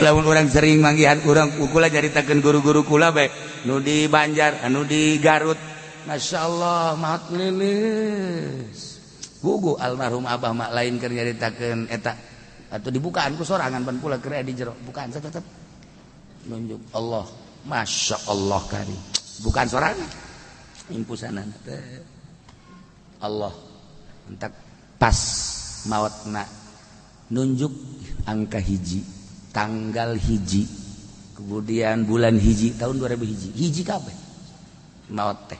Lamun urang sering manggihan urang kula nyaritakeun guru-guru kula bae nu di Banjar, anu di Garut. Masya Allah, maot leuleus. Gugu almarhum abah mak lain keur nyaritakeun eta atau dibukaan ku sorangan pan kula keur di jero. Bukaan tetep nunjuk Allah. Masya Allah kari. Bukan sorangan. Impusanana teh. Allah entak pas maotna nunjuk angka hiji, tanggal hiji, kemudian bulan hiji tahun 2000 hiji, hiji kabeh maot teh.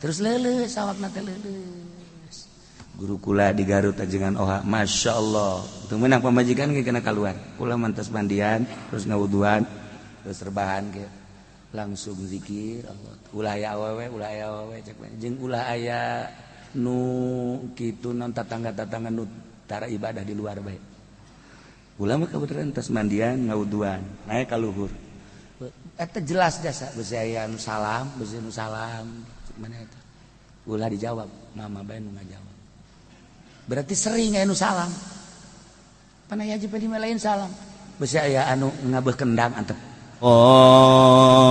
Terus leuleus sawakna teh leuleus. Guru kula di Garut ajengan oha, Masya Allah. Teu meunang pamajikan ge kena kaluar. Kula mantas mandian, terus ngawuduan, terus rebahan ge. Langsung zikir Allah. Ulah aya awewe, ulah aya awewe cek jeung ulah aya nu kitu non tatangga-tatangga nu tara ibadah di luar bae. Ulah mah kebetulan tas mandian ngawuduan, naik ka luhur. Eta jelas jasa beusi aya nu salam, beusi nu salam, mana eta. Ulah dijawab, mama bae nu ngajawab. Berarti sering aya nu salam. Pan aya aja di lain salam. Beusi aya anu ngabeuh kendang antep. Allahumma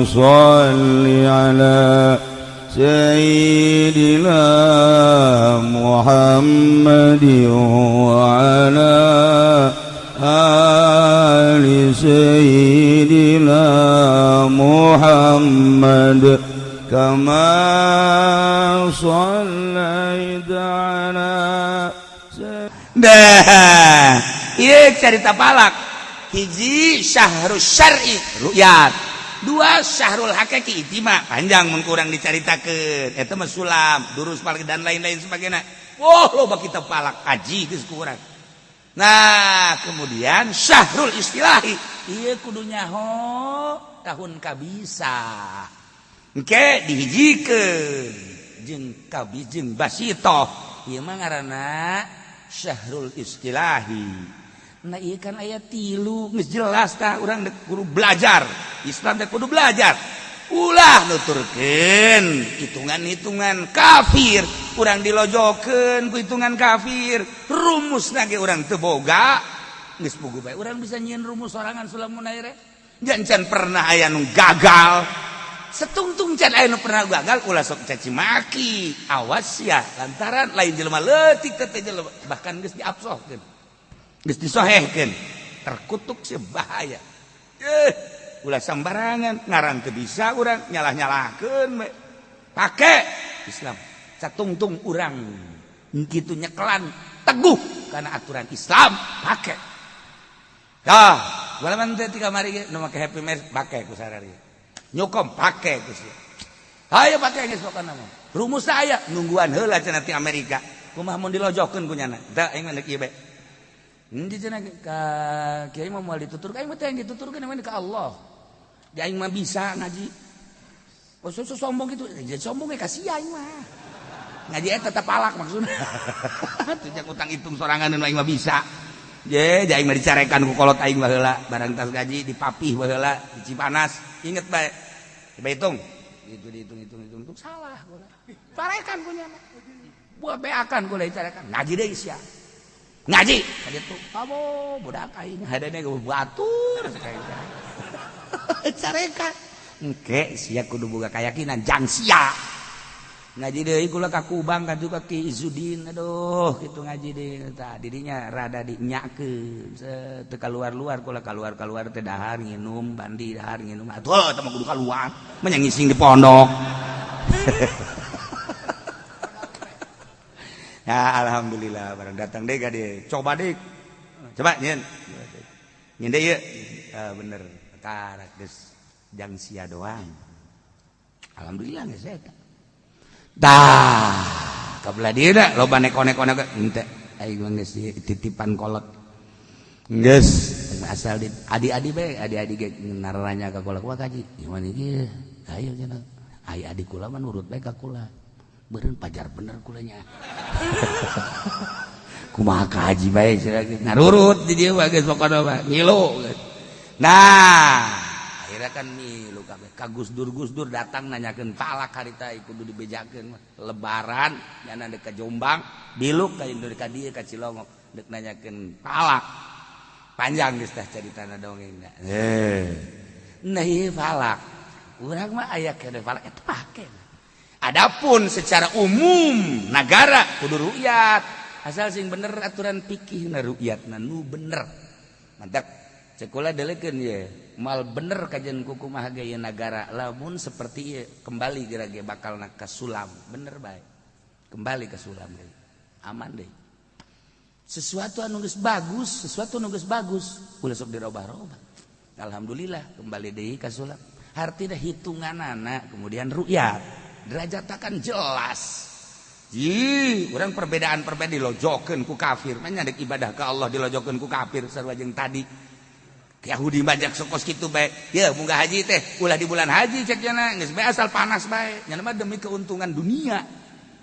shalli ala Sayyidina Muhammad wa ala ali Sayyidina Muhammad kama shallaita ala. Dah, ieu carita falak. Hiji syahrul syar'i ru'yat, dua syahrul hakiki ijtima panjang mun kurang dicaritakeun eta mah sulam durus falak dan lain-lain sebagainya. Wah, loba kita falak kaji geus kurang. Nah, kemudian syahrul istilahi ieu kudu nyaho tahun kabisa engke dihijikeun jeung kabi jeung basitoh ieu mah ngaranna syahrul istilahi. Nah iya kan aya tilu geus jelas tah urang dek kudu belajar Islam teh kudu belajar ulah nuturkeun hitungan-hitungan kafir urang dilojokeun ku hitungan kafir rumusna ge urang teu boga geus puguh bae urang bisa nyieun rumus sorangan sulam munaire can pernah aya nu gagal setungtung can aya nu pernah gagal ulah sok caci maki awas ya lantaran lain jelema leutik teh jelema bahkan geus diabsohkeun geus disohehkeun terkutuk sih bahaya ulah sambarangan ngaran teu bisa urang nyalah-nyalahkeun we pake Islam satungtung urang kitu nyekelan teguh karena aturan Islam pake dah walaman teh ti kamari ge nu make happy marriage pake ku sarari nyukom pake ku sia hayo pake geus pokona mah rumus aya nungguan heula cenah ti Amerika kumaha mun dilojokeun ku nyana teu aing mah deuk ieu bae. Ini cenah ka kiai mah moal dituturkeun aing mah teh yang dituturkeun namanya ka Allah. Di aing mah bisa ngaji. Oh so, so sombong gitu. Jadi sombong ge ka sia aing mah. Ngaji eta tetep palak maksudna. Teu jang utang hitung sorangan nu aing mah bisa. Je, aing mah dicarekan ku kolot aing baheula barang tas gaji dipapih baheula di Cipanas. Inget bae. Coba hitung. Itu dihitung hitung hitung hitung salah kula. Carekan punya mah. Buat beakan kula dicarekan. Ngaji deui sia. Ngaji ka ditu kamu budak aing hadene ge batur carekan engke sia kudu boga keyakinan jang sia ngaji deui kula ka Kubang ka juga Ki Izudin aduh kitu ngaji deui tah dirinya rada dinyakeun teu kaluar-luar kula kaluar-kaluar teh dahar nginum bandi dahar nginum atuh teh mah kudu kaluar mah ngising di pondok. Ya alhamdulillah barang datang deh ka dieu. Coba deh. Coba nyeun. Nyeun deui ieu. Bener. Karak geus jang sia doang. Alhamdulillah geus eta. Tah, ka belah dieu da loba neko-neko henteu aing mah geus titipan kolot. Geus asal di adi-adi bae, adi-adi ge naranya ka kula kumaha kaji. Gimana ieu? Ayo cenah. Ai adi kula mah nurut bae ka kula. Beureun pajar bener kulanya. Kumaha ka haji bae cenah ngarurut di dieu mah geus pokona mah ngilu. Nah, akhirnya kan milu kabeh ka Gus Dur Gus Dur datang nanyakeun falak harita kudu dibejakeun lebaran nyana deuk ka Jombang biluk ka Indo ka dieu ka Cilongok deuk nanyakeun falak. Panjang geus tah caritana dongeng. Eh. Nah, ieu falak. Urang mah aya keneh falak eta pake. Adapun secara umum negara kudu rukyat, asal sing bener aturan fikih na rukyatna nu bener. Mantap. Sekolah delekeun ye, mal bener kajian kumaha ge ieu nagara lamun seperti ieu kembali geura ge bakal ka sulam, bener bae. Kembali ke sulam deui. Aman deui. Sesuatu anu geus bagus, sesuatu anu geus bagus, ulah sok dirobah-robah. Alhamdulillah kembali deui ka sulam. Hartina hitunganana kemudian rukyat. Derajat kan jelas. Ih, urang perbedaan-perbedaan dilojokeun ku kafir. Manya dek ibadah ke Allah dilojokeun ku kafir sarua jeung tadi. Yahudi banyak sokos kitu bae. Ya, munggah haji teh ulah di bulan haji cek cenah, geus bae asal panas bae. Nya mah demi keuntungan dunia.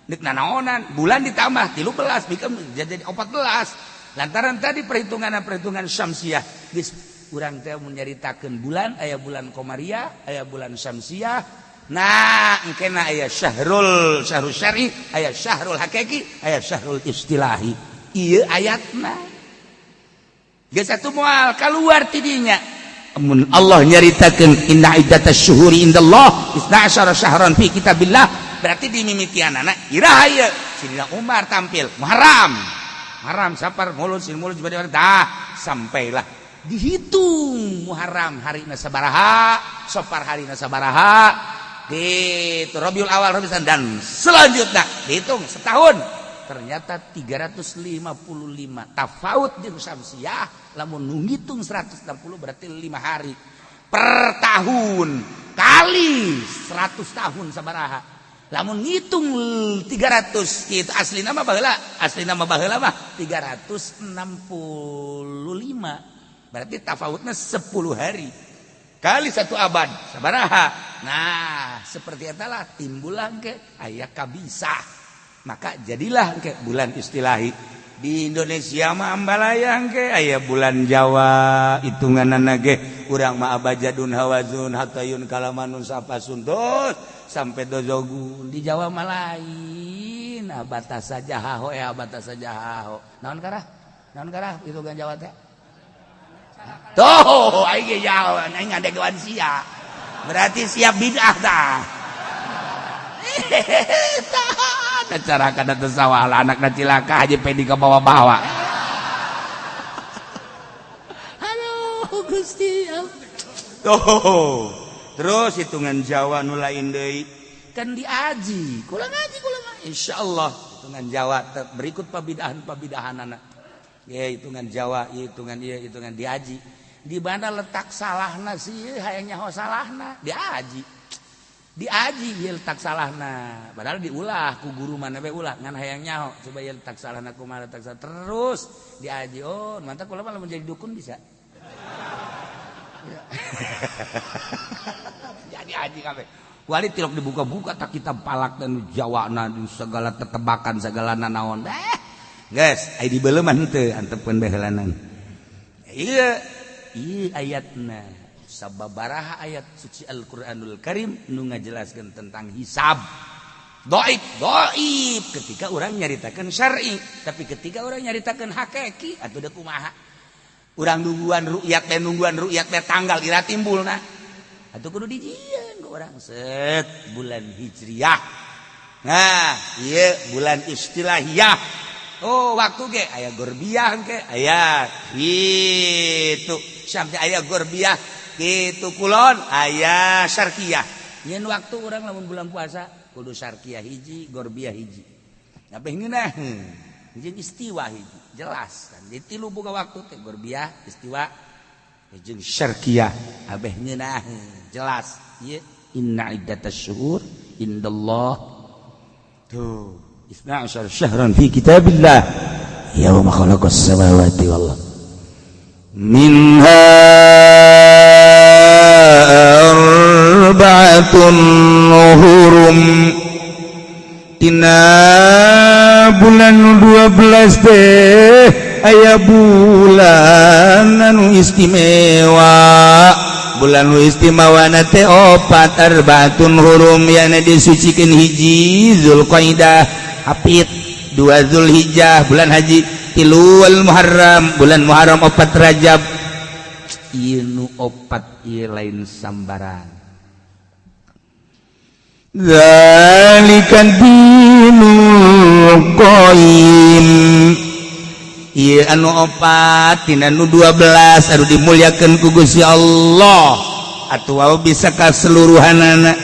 Nek nanaonan, bulan ditambah 13 pikeun jadi 14. Lantaran tadi perhitungan-perhitungan syamsiah geus urang teh mun nyaritakeun bulan aya bulan komariah, aya bulan syamsiah. Nah, engkena aya syahrul syahrul syar'i, aya syahrul hakiki, aya syahrul istilahi. Ieu ayatna. Geus atuh moal keluar tidinya. Mun Allah nyaritakeun inna iddatasy syuhuri indallah 12 syahran fi kitabillah, berarti di mimitianana iraha ieu Sidina Umar tampil Muharram. Muharram Safar Mulud Sin Mulud Jumadil dah sampailah dihitung Muharram harina sabaraha, Safar harina sabaraha, gitu Rabiul Awal Rabiul dan selanjutnya dihitung setahun ternyata 355 tafaut jeung syamsiah. Lamun nu ngitung 160 berarti 5 hari per tahun kali 100 tahun sabaraha. Lamun ngitung 300 gitu asli nama baheula, asli nama baheula mah 365, berarti tafautnya 10 hari kali satu abad sabaraha. Nah, seperti itulah timbulah ke aya kabisah, maka jadilah ke bulan istilahi. Di Indonesia mah ambalayang ke aya bulan Jawa hitunganana ge urang mah abajadun hawazun hatayun kalamanun sapasun terus sampai dozogun. Di Jawa mah lain, batas saja haho ya batas saja haho naon karah naon karah hitungan Jawa teh. Tuh aing ge Jawa aing ngadegewan sia berarti siap bid'ah tah. Tah cara kada teu sawah anakna cilaka Haji Pedi ka bawa-bawa. Aduh Gusti. Tuh terus hitungan Jawa nu lain deui kan diaji kula ngaji kula mah insyaallah hitungan Jawa berikut pabidahan-pabidahanana ya hitungan Jawa hitungan ieu hitungan diaji. Di mana letak salahna sih hayang nyaho salahna diaji diaji ieu letak salahna padahal diulah ku guru mana bae ulah ngan hayang nyaho coba ieu letak salahna kumaha letak salah terus diaji. Oh mantap kula mah lamun jadi dukun bisa ya. Jadi aji kabeh wali tilok dibuka-buka tak kitab palak dan Jawana segala tetebakan segala nanaon. Eh guys ai dibeuleum henteu antepkeun baheulanan. Ieu ieu ayatna sababaraha ayat suci Al-Qur'anul Karim nu ngajelaskeun tentang hisab. Dhaif dhaif ketika orang nyaritakeun syar'i, tapi ketika orang nyaritakeun hakiki atuh da kumaha urang nungguan rukyat teh nungguan rukyat teh tanggal ira timbulna atuh kudu dijieun ku urang set bulan Hijriah. Nah ieu bulan istilahiyah. Oh waktu ge aya gorbiah ke aya gitu sampai aya gorbiah gitu kulon aya syarqiyah. Nyeun waktu urang lamun bulan puasa kudu syarqiyah hiji gorbiah hiji tapi ngeunah jeung istiwa hiji jelas kan di tilu boga waktu teh gorbiah istiwa jeung syarqiyah abeh ngeunah jelas. Ieu inna iddatasy syuhur indallah tuh 12 syahran fi kitabillah yauma khalaqas samawati wal ardh minha arba'atun hurum tina bulan 12 teh aya bulan anu istimewa. Bulan nu istimewa na teh opat arbaatun hurum yana disucikeun hiji Zulqaidah hapit, dua Zulhijjah bulan haji, Tilu al Muharram, bulan Muharram, opat Rajab. Ieu nu opat ieu lain sambaran. Zalika dinul qayyim. Ieu anu opat tina nu 12 anu dimuliakeun ku Gusti Allah atuh bisa kaseluruhanana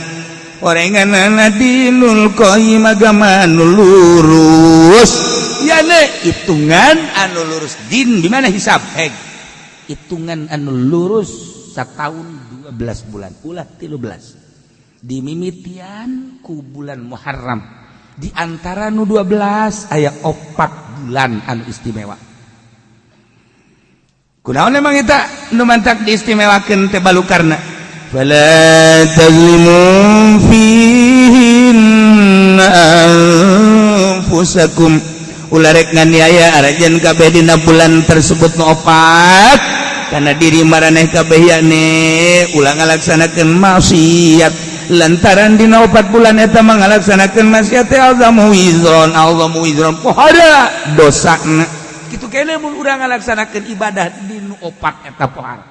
orenganana. Dinul qayyim, agama anu lurus, yane hitungan anu lurus. Din di mana hisab heg hitungan anu lurus setahun 12 bulan, ulah 13. Dimimitian ku bulan Muharram. Di antara nu 12 aya opat bulan anu istimewa. Kunaon emang eta nu mantak diistimewakeun teh? Balukarna fala tazlimu fihinna anfusakum, ulah rek nganiaya aranjeun kabeh dina bulan tersebut nu opat karena diri maraneh kabeh, yakni ulah ngalaksanakeun maksiat, lantaran dina opat bulan eta mangalaksanakeun maksiat teh azamu wizron, azamu wizron, pohara dosana. Kitu kene mun urang ngalaksanakeun ibadah di nu opat eta pohara.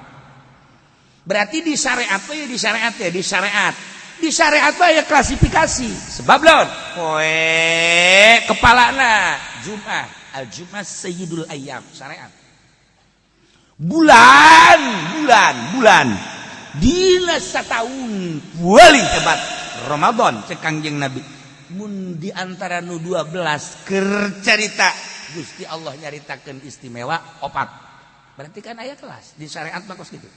Berarti di syariat ya, di syariat ya, di syariat, di syariat ya klasifikasi. Sebab lawan poe kepalana Jumat, al Jumat sayyidul ayyam, syariat. Bulan bulan bulan dina setahun paling hebat Ramadan, cek Kangjeng Nabi. Mun di antara nu 12 keur carita Gusti Allah nyaritakeun istimewa opat, berarti kan aya kelas di syariat bagus gitu.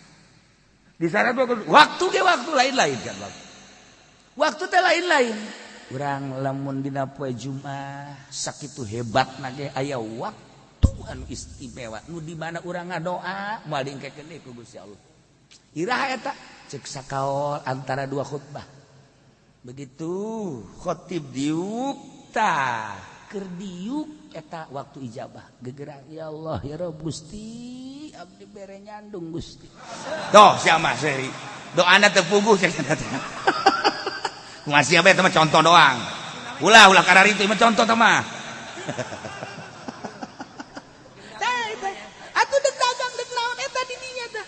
Di syariat bagus waktu ge, waktu lain-lain kan, waktu waktu teh lain-lain. Urang lamun dina poe Jumat sakitu hebat nage aya waktu anu istimewa nu di mana urang ngadoa moal diengkekeun deui ku Gusti Allah. Iraha eta? Cek sakaol antara dua khutbah. Begitu khotib diuk, tah keur diuk eta waktu ijabah gegerang, "Ya Allah, ya Rabb, Gusti, abdi bere nyandung, Gusti." Doh sia mah seri doana teu puguh cek teh. Masih apa eta mah, contoh doang. Ulah ulah kararitu mah, contoh teh mah. Tah eta atuh dek dagang dek naon eta di dinya tah.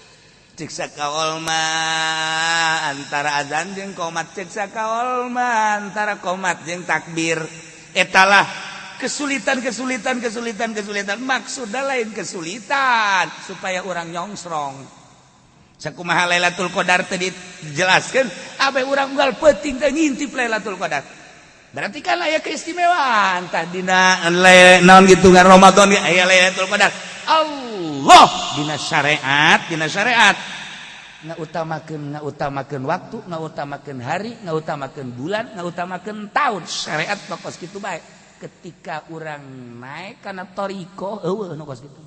Cek sakaol mah antara azan jeung komat, cek sakaol mah antara komat jeung takbir. Etalah kesulitan, kesulitan, kesulitan, kesulitan. Maksudnya lain kesulitan supaya orang nyongsrong. Sakumaha Lailatul Qadar tadi dijelaskan, apa orang unggal penting teh ngintip Lailatul Qadar. Berarti kan aya keistimewaan tah dina naon gitu, ngan Ramadan ge aya Lailatul Qadar. Allah dina syariat, dina syariat ngautamakeun, ngautamakeun waktu, ngautamakeun hari, ngautamakeun bulan, ngautamakeun tahun. Syariat kos kitu bae. Ketika urang naik kana thoriqoh, eueuh nu kos kitu.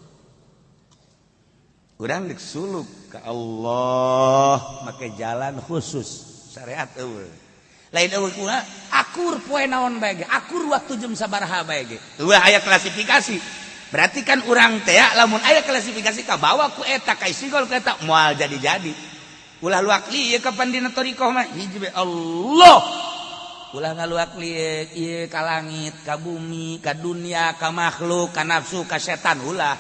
Urang dek suluk ke Allah make jalan khusus, syariat eueuh. Lain eueuh kumaha, akur poe naon bae ge, akur waktu jam sabaraha bae ge, eueuh aya klasifikasi. Berarti kan urang teh lamun aya klasifikasi kabawa ku eta, ka isigol ku eta, moal jadi-jadi. Ulah luak lieu kapan dina thoriqoh mah hiji bae, Allah. Ulah ngaluak lieu ieu ka langit, ka bumi, ka dunia, ka makhluk, ka nafsu, ka setan, ulah.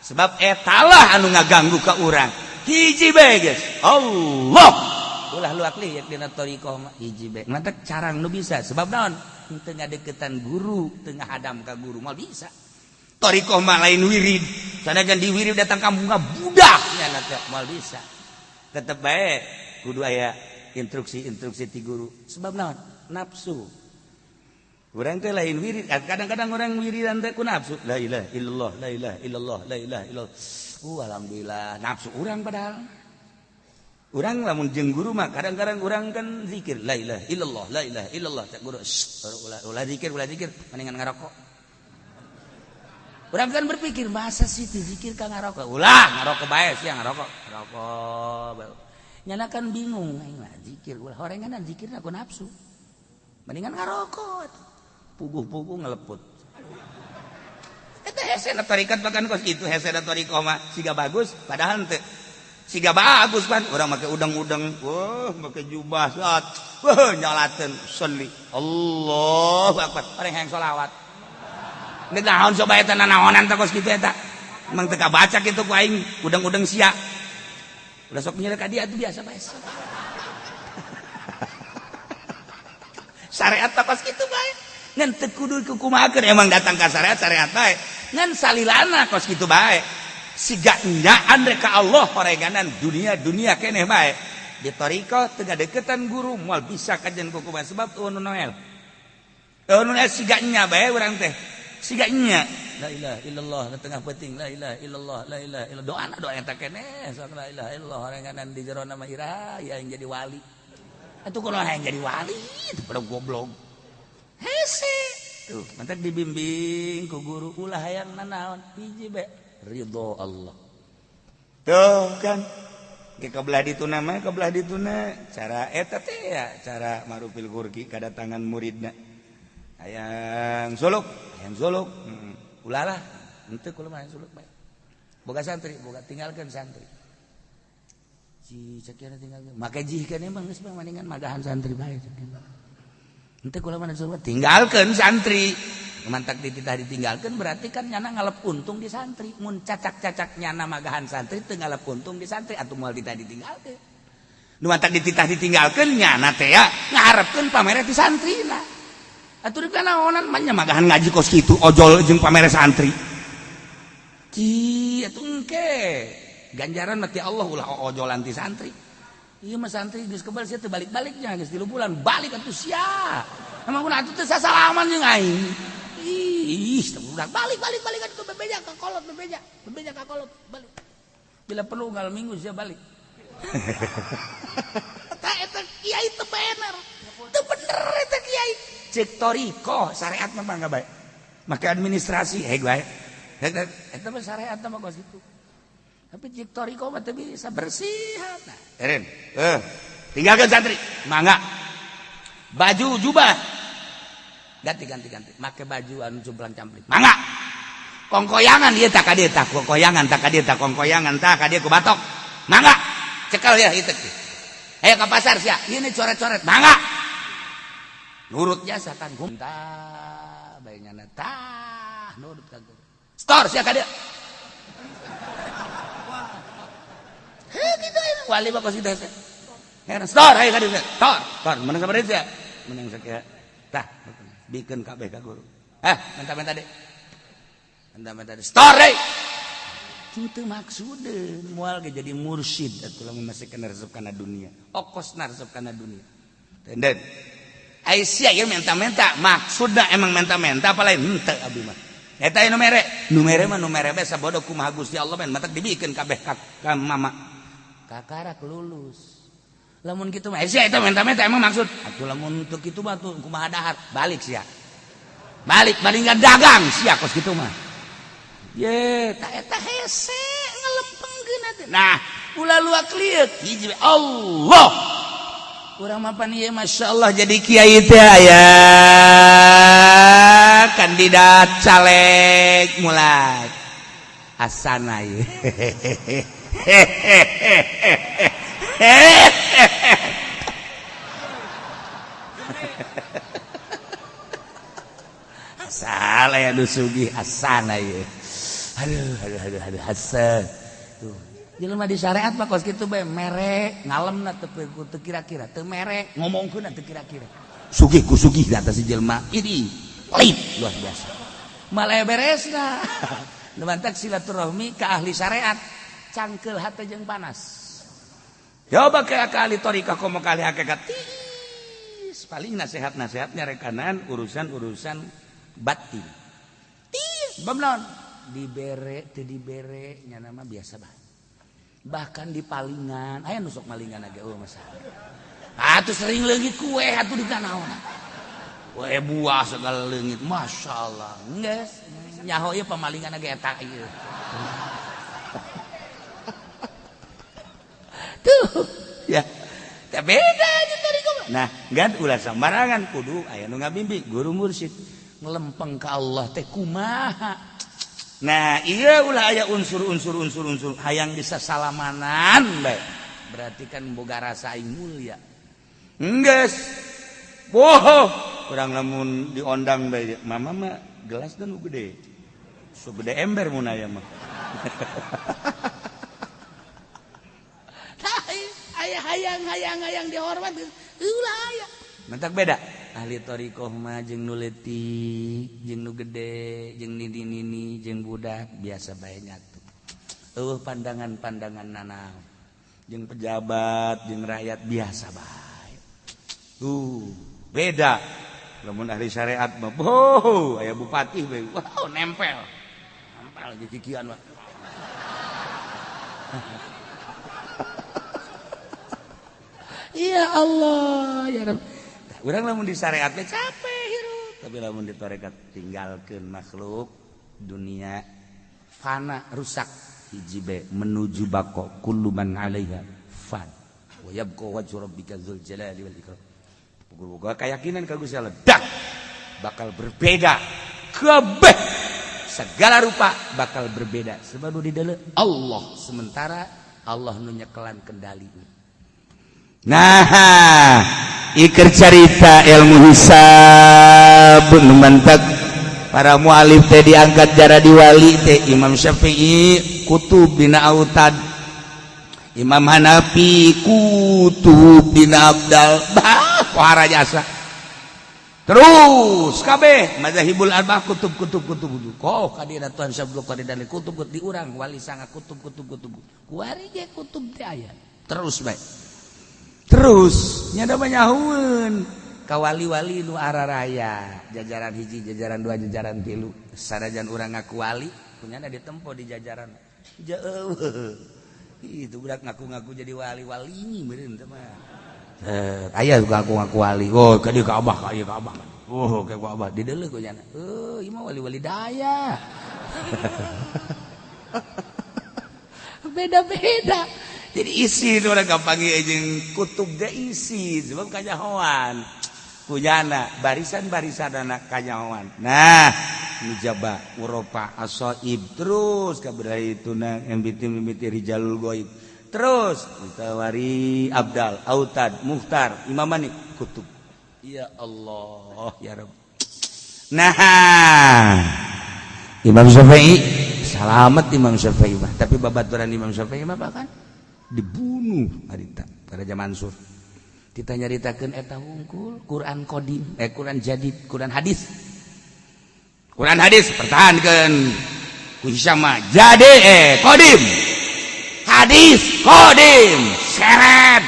Sebab etalah anu ngaganggu ka urang. Hiji bae geus, Allah. Ulah luak lieu dina thoriqoh mah hiji bae. Mantak carang nu bisa, sebab naon? Teu ngadeukeutan guru, teu ngahadam ka guru, moal bisa. Thoriqoh mah lain wirid. Sanajan di wirid datang kampung budak nya teh moal bisa. Tetep bae kudu aya instruksi-instruksi ti guru. Sebab naon? Nafsu. Urang teh lain wirid. Kadang-kadang orang wiridan teh ku nafsu. La ilaha illallah, la ilaha illallah, la ilaha illallah. Alhamdulillah, nafsu urang padahal. Urang lamun jeung guru mah kadang-kadang urang kan zikir la ilaha illallah, la ilaha illallah, cek guru, ulah, ulah zikir, ulah zikir, mendingan ngarokok. Urang kan berpikir, masa sih zikir ka ngarokok? Ulah ngarokok bae sia, ngarokok. Ngarokok. Nyana kan bingung, aing lah zikir ulah, horengan zikir aku nafsu. Mendingan ngarokok. Puguh-puguh ngeleput. Eta hese tarikat bahkan kos kitu, hese thoriqoh mah siga bagus padahal henteu. Siga bagus kan urang make udang-udang, wah, make jubah saat, wah, nyalateun sholli. Allahu akbar. Orang yang sholawat. Geus naon coba eta nanaonan teh kos kitu eta. Emang teu kabaca kitu ku aing, udang-udang sia. Udah sok nyelek ka dia tuh biasa bae. Syariat teh kos kitu bae. Ngan teu kudu kukumahakeun emang datang ka syariat syariat bae. Ngan salilana kos kitu bae. Siga nyaan rek ka Allah horenganan dunia-dunia keneh bae. Di thariqah teu ngadeukeutan guru moal bisa kajen kukumaha sebab eueuh nu noel. Eueuh nu siga nya bae urang teh. Siga nya la ilaha illallah na tengah peuting la ilaha illallah la ilaha illallah doana doa eta keneh sok la ilaha illallah horenganan di jero nama iraha ya yang jadi wali. Atuh kunaon hayang jadi wali itu pada goblok. Hese tuh mantak dibimbing ku guru ulah hayang nanaon hiji bae ridho Allah. Tuh kan ke kebelah dituna mah kebelah dituna cara eta teh ya cara marufil gurki kadatangan muridna. Hayang suluk, hayang suluk. Ulah lah, henteu kula mah hayang suluk bae. Boga santri, boga tinggalkeun santri. Si sakieu tinggalkeun. Make jihkeun emang geus mah mendingan magahan santri bae sakieu. Henteu kula mah suluk tinggalkeun santri. Mantak dititah ditinggalkeun berarti kan nyana ngalep untung di santri. Mun cacak-cacak nyana magahan santri teu ngalep untung di santri atuh moal dititah ditinggalkeun. Nu mantak dititah ditinggalkeun nyana teh ya ngaharepkeun pamere ti santrina. Atuh rek naonan mah nya magahan ngaji kos kitu ojol jeung pamere santri. Ci atuh engke ganjaran mah ti Allah ulah ojolan ti santri. Ieu mah santri geus kebal sia teu balik-baliknya geus 3 bulan balik atuh sia. Emang kunaon atuh teu sasalaman jeung aing. Ih, budak balik balik balik atuh bebeja ka kolot bebeja, bebeja ka kolot balik. Bila perlu unggal minggu sia balik. Eta eta kiai teu bener. Teu bener eta kiai. Cek thariqah syariat mah mangga bae. Make administrasi heg bae. Eta mah syariat mah kos kitu. Tapi cek thariqah mah teu bisa bersihan. Nah, eren. Tinggalkeun santri. Mangga. Baju jubah ganti ganti ganti. Make baju anu cumplang campling. Mangga. Kongkoyangan ieu tak ka dieu tah, kongkoyangan tak ka dieu tah, kongkoyangan tah ka dieu ku batok. Mangga. Cekel ya ieu teh. Ayo ke pasar sia. Ieu coret-coret. Mangga. Nurut jasa kan tah bae nyana tah nurut ka guru. Store sia ka dieu. Heuh kitu wali mah kos kitu hese. Heran store ayo ka dieu. Store, store menang sabaraha sia? Menang sakieu. Tah bikeun kabeh ka guru. Minta-minta deh. Minta-minta deh. Store deui. Teu maksudeun moal ge jadi mursyid atuh lamun masih kana resep kana dunia. Okosna resep kana dunia. Tenden. Aisyah ya minta-minta maksudna emang minta-minta apa lain henteu abdi mah. Eta nu mere, nu mere mah nu mere bae sabodo kumaha Gusti Allah men matak dibikeun kabeh ka mama. Kakarak lulus. Lamun kitu mah sia eta minta-minta emang maksud. Atuh lamun teu kitu mah tuh kumaha dahar, balik sia. Balik bandingkan dagang sia kos kitu mah. Ye, ta eta hese ngelempengkeun atuh. Nah, ulah luak lieuk hiji Allah. Urang mapan ieu Masya Allah jadi kiai teh aya kandidat caleg mulai asana ieu. Asal aya nu sugih asana ieu. Aduh aduh aduh aduh hasan. Tuh. Jelema di syariat mah kos kitu bae mere ngalemna teu kira-kira teu mere ngomongkeun teu kira-kira. Sugih ku sugih da si jelema ini pelit luar biasa. Malah beresna. Nu mantak silaturahmi ka ahli syariat cangkeul hate jeung panas. Coba ke ahli thariqah komo ka ahli hakikat. Tis paling nasihat-nasihatnya rekanan urusan-urusan batin. Tis bab naon? Dibere teu dibere nya mah biasa bae. Bahkan di palingan aya nu sok malingan ge eueuh masalah. Atuh sering leungit kue atuh di naon. Kue buah segala leungit masyaallah. Geus nyaho ieu pamalingan ge eta ieu. Tuh ya. Teh beda aja tadi mah. Nah, gan ulah sembarangan kudu aya nu ngabimbing guru mursyid ngelempeng ka Allah teh kumaha. Nah, iya ulah aya unsur-unsur unsur-unsur hayang bisa salamanan bae. Berarti kan boga rasa aing mulia. Enggeus. Boho, kurang lamun diondang bae. Mama mah gelas dan gede. Segede ember mun aya mah. Aya hayang hayang hayang dihormat ulah aya. Mentak beda. Ahli thariqah mah jeung nu leutik, jeung nu gede, jeung nini-nini, jeung budak biasa bae nyatu. Eueuh pandangan-pandangan nanaon. Jeung pejabat, jeung rakyat biasa bae. Beda. Lamun ahli syariat mah, oh, aya bupati bae. Wow, nempel. Nempel gigian mah. Ya Allah, ya Rabb. Urang lamun di syariat mah capek hirup, tapi lamun di tarekat tinggalkeun makhluk dunia fana rusak hiji be menuju bako kullu man 'alaiha fan wa yabqa wajhu rabbika dzul jalali wal ikram. Boga keyakinan ka Gusti Allah dak bakal berbeda kabeh segala rupa bakal berbeda sebab nu di dalam Allah sementara Allah nu nyekelan kendali. Nah, iker carita ilmu hisab nu mantak para mualif teh diangkat jara diwali teh Imam Syafi'i kutub dina autad, Imam Hanafi kutub dina abdal, bah pohara jasa. Terus kabeh mazahibul arba'ah kutub kutub kutub kok kadina Tuhan Syabdul Qadir dan kutub di urang wali sanga kutub kutub kutub kuari ge kutub teh aya terus bae. Terus nyada banyahueun ka wali-wali nu araraya jajaran hiji jajaran dua jajaran tilu sanajan urang ngaku wali kunyana ditempo di jajaran jauh itu budak ngaku-ngaku jadi wali-wali meureun teh mah aya ngaku-ngaku wali oh ka dieu ka abah ka ieu ka abah oh ka abah di deuleuh kunyana euy ieu mah wali-wali daya beda-beda. Jadi isi itu orang gampang jeung kutub teh isi sebab kanyahoan kunyana barisan-barisan anak kanyahoan. Nah, nujaba Uropa asoib terus kabeh itu na MBT rijalul goib. Terus ditawari Abdal, Autad, Muhtar, Imam Malik, kutub. Ya Allah, ya Rabb. Nah, Imam Syafi'i selamat Imam Syafi'i mah, tapi babaturan Imam Syafi'i mah bahkan dibunuh harita Raja Mansur. Kita nyaritakeun eta hungkul Quran qadim, Quran jadid, Quran hadis. Quran hadis pertahankeun ku Hisyam jadi qadim. Hadis qadim, seret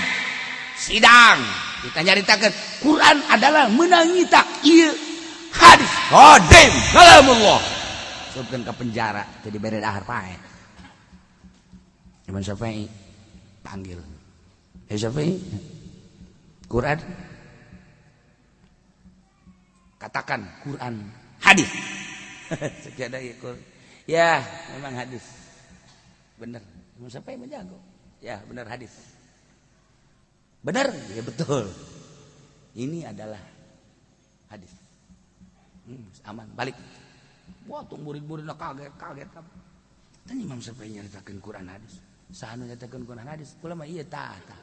sidang. Kita nyaritakeun Quran adalah menangi tak ieu hadis qadim kalamullah. Masukkeun ke penjara teu dibere dahar pae. Imam Syafi'i panggil. Syafi'i, Quran katakan Quran hadis. Sekian dari Quran. Ya, memang hadis. Benar. Imam Syafi'i menjago. Ya, benar hadis. Benar, ya betul. Ini adalah hadis. Aman, balik. Wah, tuh murid-muridna kaget-kaget. Dan Imam Syafi'i nyaritakeun Quran hadis. Saha nu nyaritakeun Quran hadis? Kula mah ieu tah tah.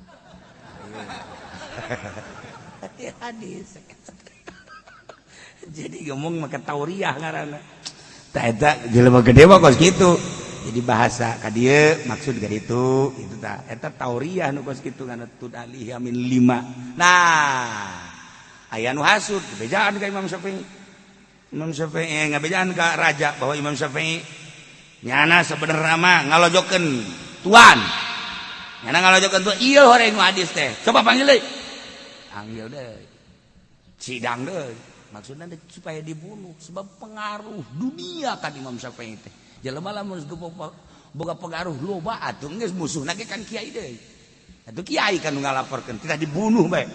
Iya hadis. Jadi ngomong make tauriah ngaranna. Tah eta jelema gede mah kos kitu. Jadi bahasa ka dieu maksud ka ditu itu tah eta tauriah nu kos kitu ngana tudalih min lima. Nah, aya nu hasud bejaan ka Imam Syafi'i. Imam Syafi'i ngabejaan ka raja bahwa Imam Syafi'i nyana sebenarnya mah ngalojokeun tuan. Nyana ngalojokeun tuan ieu horeng hadis teh. Coba panggil deui. Panggil deui. Sidang deui. Maksudna supaya dibunuh sebab pengaruh dunia kan Imam Syafi'i teh. Jelema lamun boga pengaruh loba atuh geus musuhna ge kan kiai deui. Atuh kiai kan nu ngalaporkeun titah dibunuh bae.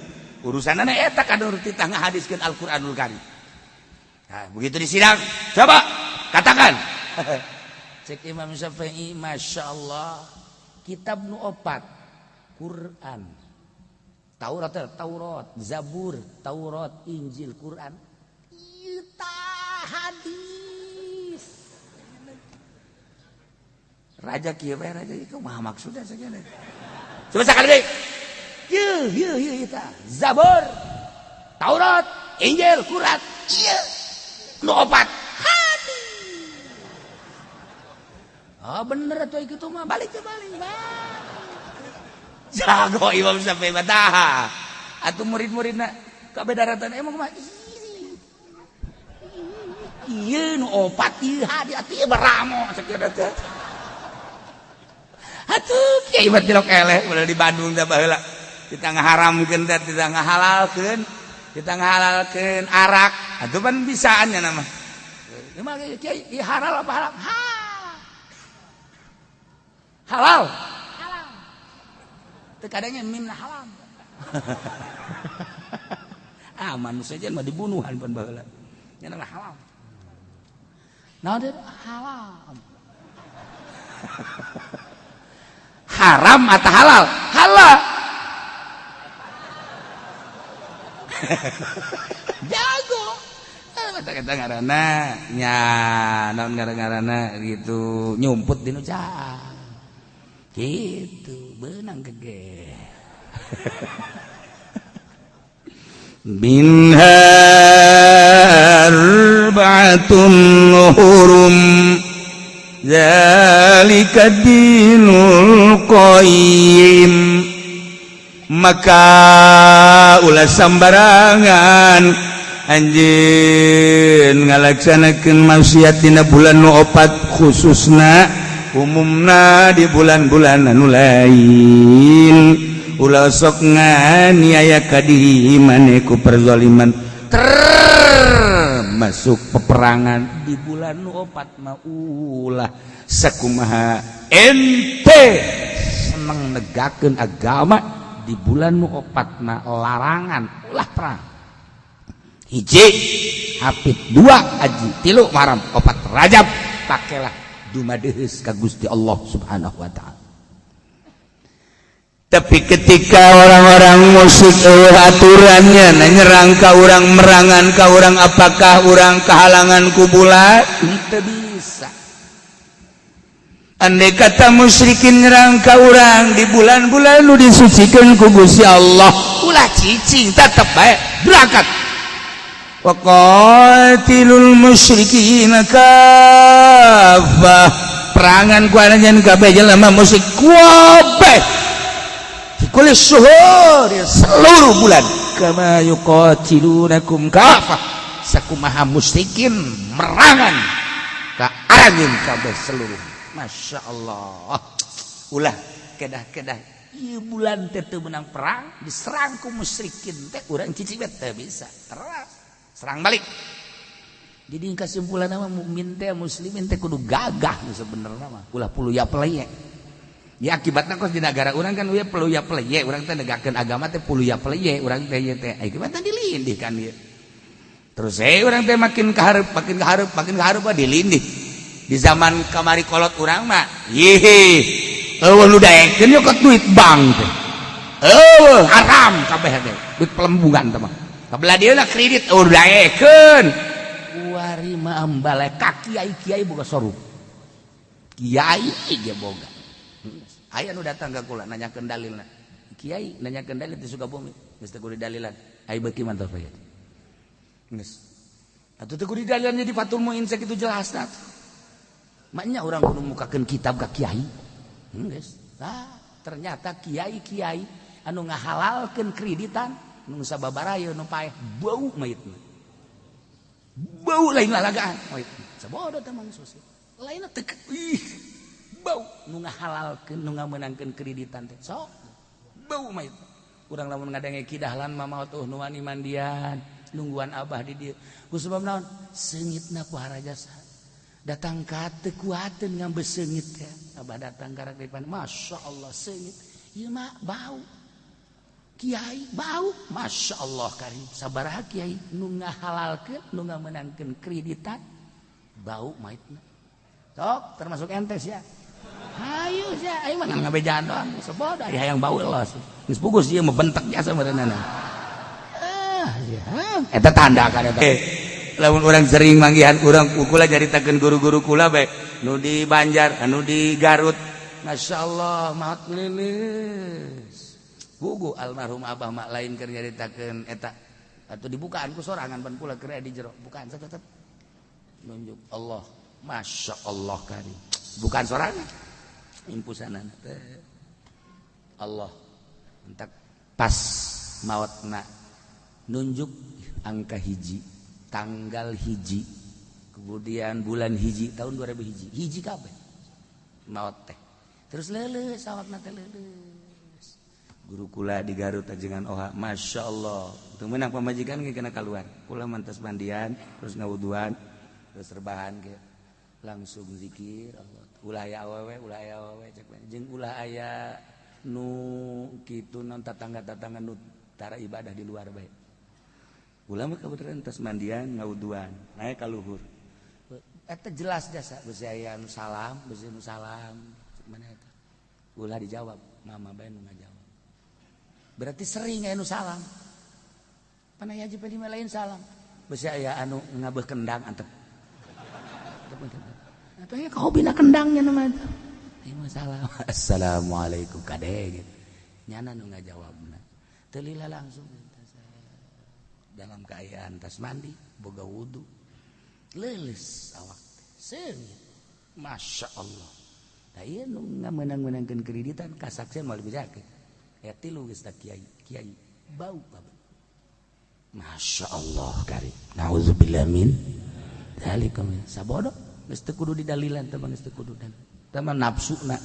Urusanna eta kan titah ngahadiskeun Al-Qur'anul Karim. Nah, begitu di sidang, coba katakan. Cek Imam Syafi'i, Masya Allah, kitab nu opat, Quran, Taurat, Taurat, Zabur, Taurat, Injil, Quran, ieu tah hadis. Raja kieu bae raja ieu kumaha maksudna sagala. Coba sakali deui. Yeuh, yeuh, yeuh tah. Zabur, Taurat, Injil, Quran, ieu nu opat hadis. Oh bener atuh kitu mah balik teh balik. Jago Imam Syafi'i mah tah. Atuh murid-muridna kabeh daratan emang mah ieu nu opat ieu hadi atuh beramo sakieu teh. Atuh kiai mah tilok eleh ulah di Bandung teh baheula. Kita ngaharamkeun teh tidak ngahalalkeun, kita ngahalalkeun arak. Atuh pan bisaan nya nama. Emang kiai ieu halal apa haram? Halal. Halal. Teu kadangnya mimna haram. Ah manusia mah dibunuhan pan baheula. Nya nama halal. Naon teh halal. Haram atau halal? Halal. Jago. Kata ngaranna nya naon ngaranna gitu nyumput di nu caang. Gitu beunang gege. Minha arba'atun hurum zalika dinul qayyim. Maka ulah sambarangan anjeun ngalaksanakeun maksiat dina bulan nu opat, khususna umumna di bulan-bulan anu lain. Ulah sok nganiaya ka diri maneh ku perzaliman, termasuk peperangan di bulan nu opat mah ulah. Sakumaha ente seneng negakeun agama di bulan nu opat mah larangan ulah perang. Hiji hapit, dua haji, tilu Muharram, opat Rajab, pakailah dumadeheus ka Gusti Allah Subhanahu wa taala. Tapi ketika orang-orang musyrik eueuh aturannya nah nyerang ka urang, merangan ka urang, apakah urang kehalangan ku bulan? Teu bisa. Andai kata musyrikin nyerang ka urang di bulan-bulan nu disucikeun ku Gusti Allah, ulah cicing, tetep bae berangkat. Wa qatilul musyrikin kafah, perangan ku aranjeun kabeh jelema musyrik kabeh kulli syuhur, seluruh bulan, kama yuqatilunakum kafah, sakumaha musyrikin merangan ka aranjeun kabeh seluruh. Masya Allah, ulah kedah-kedah ieu bulan teh teu meunang perang, diserang ku musyrikin teh urang cicing teh bisa terus serang balik. Jadi kesimpulan mah mukmin teh muslimin teh kudu gagah sebenarnya mah, ulah puluya peleye. Ya akibatna kos di negara urang kan we peluya peleye, urang teh negakeun agama teh puluya peleye, urang teh ieu teh akibatna dilindih kan ieu. Terus urang teh makin kahareup, makin kahareup, makin kahareup dilindih. Di zaman kamari kolot urang mah, yih, eueuh nu daekeun nyokot duit bank teh. Eueuh haram kabeh teh, duit pelembungan teh mah. Kabelah dieu lah kredit eueuh daekeun. Kuari mah ambale ka kiai-kiai boga sorup. Kiai ge boga. Aya nu datang ka kula nanyakeun dalilna. Kiai nanyakeun dalil di Sukabumi, geus teu kudu dalilan. Ai beuki mantap bae. Geus. Atuh teu kudu dalilan jadi Fathul Muin sakitu jelasna. Maknya urang kudu mukakeun kitab ka kiai. Geus. Tah, ternyata kiai-kiai anu ngahalalkeun kreditan nu sababarayeun nu paeh bau mayitna. Bau lain lalagaan mayitna. Sabodo teh Mang Susi. Lainna teu ih bau nu ngahalalkeun nu ngamenangkeun kreditan teh sok bau mah itu. Urang lamun ngadenge kidahlan mah maot nu wani mandian nungguan abah di dieu ku sebab naon seungitna ku harajasa datang ka teu kuateun ngambe seungit teh abah datang karak depan Masya Allah seungit ieu mah bau kiai bau Masya Allah karim sabaraha kiai nu ngahalalkeun nu ngamenangkeun kreditan bau maitna sok termasuk entes ya. Hayu sia, aing mah ngabejaan doang. Sebodoh aya hayang bau los. Geus pugus ieu mah bentek jasa meureunana. Ah, sia. Eta tanda kan eta. Lamun urang sering manggihan urang kula nyaritakeun guru-guru kula bae nu di Banjar, anu di Garut. Masya Allah, maot lilis. Gugu almarhum abah mak lain keur nyaritakeun eta. Atuh dibukaan ku sorangan pan kula keur di jero. Bukaan tetep nunjuk Allah. Masya Allah karim. Bukan sorangan, impusanana teh Allah. Entak pas mautna nunjuk angka 1, tanggal 1, kemudian bulan 1, tahun 2000 hiji hiji kabeh maut teh. Terus leuleus awakna teh, leuleus. Guru kula di Garut ajengan oha, Masya Allah, teu meunang pamajikan ge kena keluar. Kula mantas mandian, terus ngawuduan, terus rebahan ge langsung zikir Allah. Ulah aya awewe, ulah aya awewe cek, jeung ulah aya nu kitu non tatangga-tatangga nu tara ibadah, di luar bae. Ulah mah kebetulan tas mandian, ngawuduan, naik ka luhur eta jelas jasa besi aya nu salam, besi nu salam mana eta ulah dijawab, mama bae nu ngajawab. Berarti sering aya nu salam. Pana ya jeung lain salam, besi aya anu ngabeuh kendang, antep atau ya kau bina kendangnya nama itu. Ini salam, assalamualaikum, kade gitu nyana nu ngajawabna. Teu lila langsung dalam keadaan tas mandi, boga wudu, leuleus awak seungit, Masya Allah. Nah, ieu nu ngamenang-menangkeun kreditan kasaksian moal dibejakeun. Aya tilu geus kiai kiai bau kabeh. Masya Allah karim, naudzubillah min dzalikum. Sabodo geus teu kudu didalilan teh, geus teu kudu dalil teh mah. Nafsuna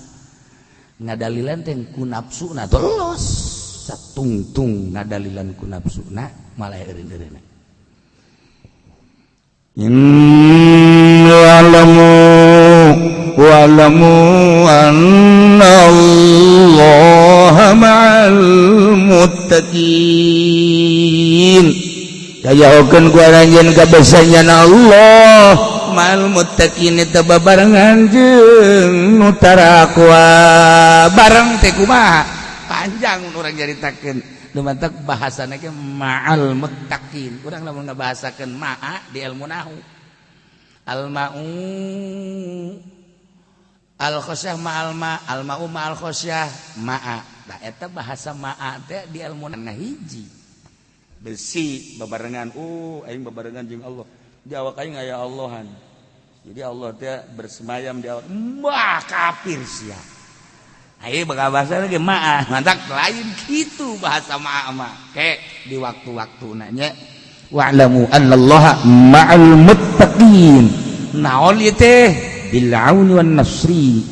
ngadalilan teh ku nafsuna terus satungtung, ngadalilan ku nafsuna malah eureun-eureunna. Wa'lamu wa'lamu anna Allah ma'al muttaqin. Kayahokeun ku anjeun kabeh Allah ma'al muttaqin eta babarengan jeung nu tarakwa. Bareng teh kumaha, panjang urang nyaritakeun. Lumantak bahasana ge ma'al muttaqin. Urang lamun ngabahasakeun ma'a di ilmu nahu, al ma'u al khosyah ma'al ma, al ma'u ma'al khosyah ma'a. Nah, eta bahasa ma'a teh di ilmu hiji besi babarengan. Aing babarengan jeung Allah, di awak aing aya Allahan, jadi Allah teh bersemayam di awak. Wah, kafir sia. Ayo bakal bahasa lagi ma'a, mantak lain gitu bahasa ma'a mah kayak di waktu-waktu nanya. Wa'lamu annallaha ma'al muttaqin. Naon ieu teh? Bil auni wan nasri,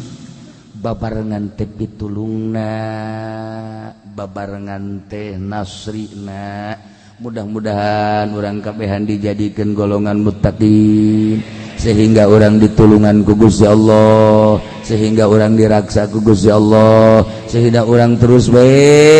babarengan teh pitulungna, babarengan teh nasrina. Mudah-mudahan urang kabehan dijadikan golongan muttaqin, sehingga urang ditulungan ku Gusti Allah, sehingga urang diraksa ku Gusti Allah, sehingga urang terus bae.